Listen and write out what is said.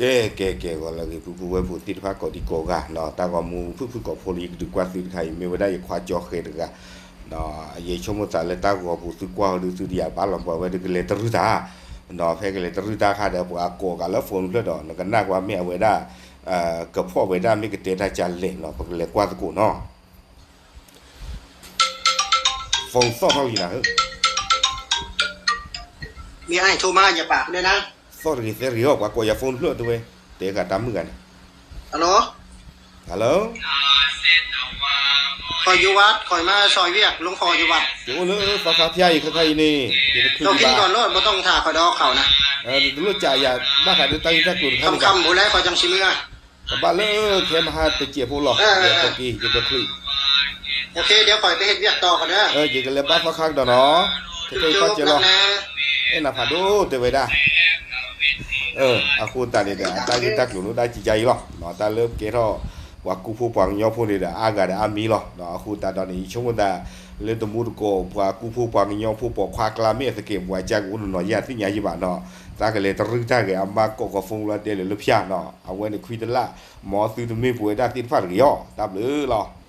ကဲ ကဲ ကဲ ဂီၤလၢအဂ့ၤ ပုၢ်ပုၢ်ဝဲၢ်ဖိသ့ၣ်တဖၣ်ကိးဒံကိးဂၤနီၤ, တၢ်ဂီၤမူဖုၣ်ဖုၣ်ကိာ်ဖိလၢယကဒုးကွၢ်သုတခါအံၤ မ့ၢ်ဝဲဒၣ်ယခွါကၠီဃဲတဂၤ, ယဆိကမိၣ်သးလၢတၢ်ဂီၤပူၤသုကွၢ်အီၤဒုးသုတယၤဘၣ်လီၤ ပှၤဝဲဒုးကလဲၤတရုၢ်တၢ်, နီၤ ဖဲကလဲၤတရုၢ်တၢ်ခါဒီး ပှၤကိးကးလၢ phone တဖျၢၣ်ဒီး နကနၣ်ကွၢ်မ့ၢ်အဝဲဒၣ် ကဖီၣ်ဝဲဒၣ်မ့ၢ်ကတဲတၢ်ကလဲာ်နီၤ ပကလဲၤကွၢ်သကိးနီၤ. phone သီၣ်ထီၣ်လံနၤဧၢ, မ့ၢ်အိုက်ထိမါယပာ်ဖဲန့ၣ်နၤ, သီၣ်တဂ့ၤသဲတဂ့ၤအီၤ ပှၤကိးယၤ phone တဖျၢၣ်တဲဝဲ, တဲဂၤတၢ်မုၣ်ဂၤန့ၣ်, hello, hello, ขออยู่วัด ขอมาซอยเวียก หลวงพ่ออยู่วัด ယအိၣ်လၢသီခါဖၠၣ်အံၤ ခဲခါအံၤန့ၣ် ယတချုးလၢၤဘၣ်, เรากินก่อนโลด บ่ต้องถ่าข่อยดอกเขานะ တလိၣ်ကးယၤ ဘၣ်ဃးဒီးတၢ်ဂ့ၢ်တၢ်ကျိၤတခါန့ၣ်ဘᣁ ค่ำๆ พู้นแหละ ข้อยจั่งสิเมือ ကဘၣ်လၢခဲမဟါတစဲးဖိလီၤ เออ ယဲၢ်က့ၤ ယတချုး โอเค เดี๋ยวข้อยไปเฮ็ดเวียกต่อก่อนเด้อ ယကလဲၤဘၣ်သီခါကဒီးနီၤ ခဲခဲအံၤပၢ်စၢၤလီၤ အဲၣ်နၤဖးဒိၣ်တဲဝဲဒၣ် အဃိသတးန့ၣ်ဒီး အတၢ်ဂ့ၢ်တၢ်ကျိၤလၢတၢ်ကံကါအံၤလီၤ တၢ်လၢကဲထီၣ် ပှၤကူဖိပှၤကညီဖိန့ၣ်ဒီး အါဂၤဒီးအါမံၤလီၤ အဃိသတးဒီးန့ၣ် ယဆိကမိၣ်သး လၢတမူတကိး ပှၤကူဖိပှၤကညီဖိ ပိာ်ခွါကျါမ့ၢ်အသကဲးပဝးကါကအိၣ်နီၤနီၤ ယဲၢ်သ့ၣ်ညါယဘၣ်နီၤ တၢ်ကလဲၤတရုၢ်တၢ်ဂ့ၤ အမါကိးကီး phone လီၤတဲလၢဖၠၣ်နီၤ အဝဲန့ၣ်ခွံတလၣ် မ်သုတမ့ၢ်ပဝဲဒၣ်သ့ၣ်တဖၣ်တဂ့ၤအီၤ တၢ်ဘျုးလီၤ